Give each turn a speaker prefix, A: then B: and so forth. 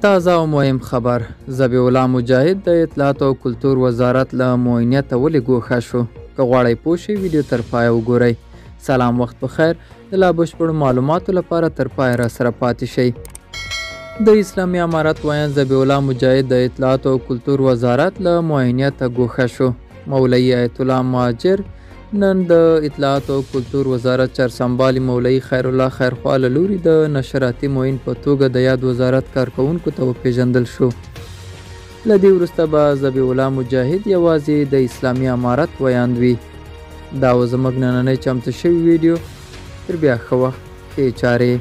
A: تازه او مهم خبر، ذبیح الله مجاهد د اطلاعاتو او کلتور وزارت له معینیته ولې ګوښه شو؟ که غواړئ پوه شئ، ویډیو تر پایه وګورئ. سلام، وخت په خیر. د لا بشپړو معلوماتو لپاره تر پایه را سره پاتې شئ. د اسلامي امارت ویاند ذبیح الله مجاهد د اطلاعاتو او کلتور وزارت له معینیته ګوښه شو. مولوي آیت الله مهاجر نن د اطلاعاتو او کلتور وزارت چارسمبالي مولوي خیرالله خیرخواه له لوري د نشراتي معین په توګه د یاد وزارت کارکوونکو ته وپېژندل شو. له دې وروسته به ذبیح الله مجاهد یوازې د اسلامي امارت ویاند وي. دا و زموږ نننۍ چمتو شوې ویډیو. تر بیا ښه وخت، ښې چارې.